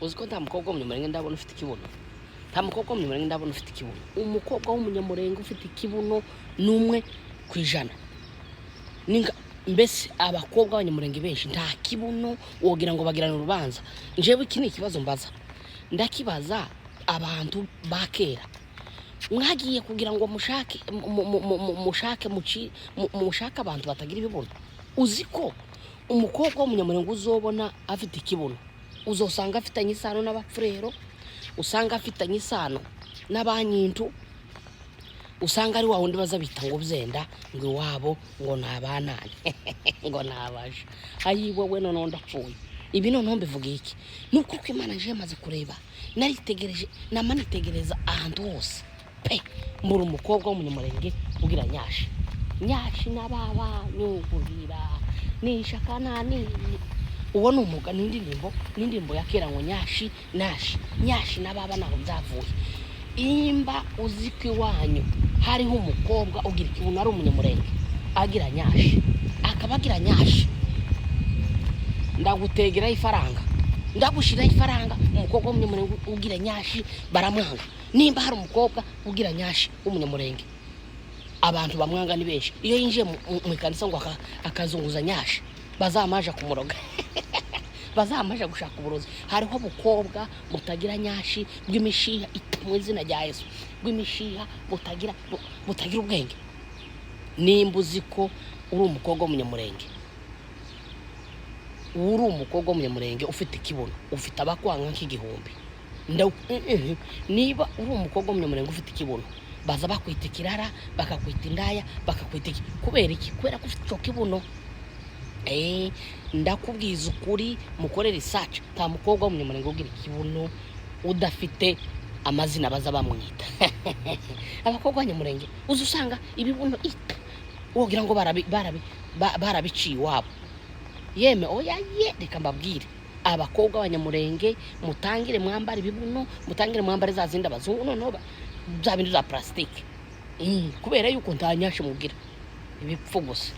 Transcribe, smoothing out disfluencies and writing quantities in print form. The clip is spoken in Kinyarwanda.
Uzi ko nta mukobwa w'Umunyamurenge ndabona ufite ikibuno? Nta mukobwa w'Umunyamurenge ndabona ufite ikibuno. Umukobwa w'Umunyamurenge ufite ikibuno ni 1%. Mbese abakobwa b'Abanyamurenge benshi nta kibuno, wogira ngo bagirane urubanza. Njyewe iki ni ikibazo mbaza, ndakibaza abantu ba kera: mwagiye kugira ngo mushake mushake mushake abantu batagira ibibuno? Uzi ko umukobwa w'Umunyamurenge uzobona afite ikibuno, uzosanga afitanye isano n'Abapfurero, usanga afitanye isano n'Abanyintu, usanga ari wa wundi baza bita ngo byenda ngo iwabo ngo ni abanani, ngo ni abaja. Ayi wowe, noneho ndapfuye. Ibi noneho mbivuga iki? Ni uko Imana nje maze kureba, naritegereje, nama nitegereza ahantu hose pe, mbura umukobwa w'Umunyamurenge ugira nyashi. Nyashi n'ababanyugurira nishaka nani? Uwo ni umuga, ni indirimbo, ni indirimbo ya kera ngo nyashi nashi nyashi n'ababa. Naho byavuye. Imba uzi ko iwanyu hariho umukobwa ugira ikibuno, ari Umunyamurenge, agira nyashi, akaba agira nyashi, ndagutegeraho ifaranga, ndagushyiraho ifaranga. Umukobwa w'Umunyamurenge ugira nyashi baramwanga. Nimba hari umukobwa ugira nyashi w'Umunyamurenge, abantu bamwanga ni benshi. Iyo yinjiye mu ikanisa ngo akazunguza nyashi, bazamaje kumuroga, bazamaje gushaka uburozi. Hariho ubukobwa butagira nyashi bw'imishiha, mu izina rya Yesu, bw'imishiha butagira ubwenge. Nimba uzi ko uri umukobwa w'Umunyamurenge, uri umukobwa w'Umunyamurenge ufite ikibuno, ufite abakwanga nk'igihumbi. Niba uri umukobwa w'Umunyamurenge ufite ikibuno, baza bakwita ikirara, bakakwita indaya, bakakwita iki. Kubera iki? Kubera ko ufite icyo kibuno. Ndakubwiza ukuri, mukore research, nta mukobwa w'Umunyamurenge ugira ikibuno udafite amazina baza bamwita. Abakobwa b'Abanyamurenge uza usanga ibibuno ita wogira ngo barabiciye iwabo. Yeme, oya ye, reka mbabwire, abakobwa b'Abanyamurenge, mutangire mwambare ibibuno, mutangire mwambare za zindi abazungu noneho bya bindi bya plastique, kubera yuko nta nyashi mugira, ibipfu gusa.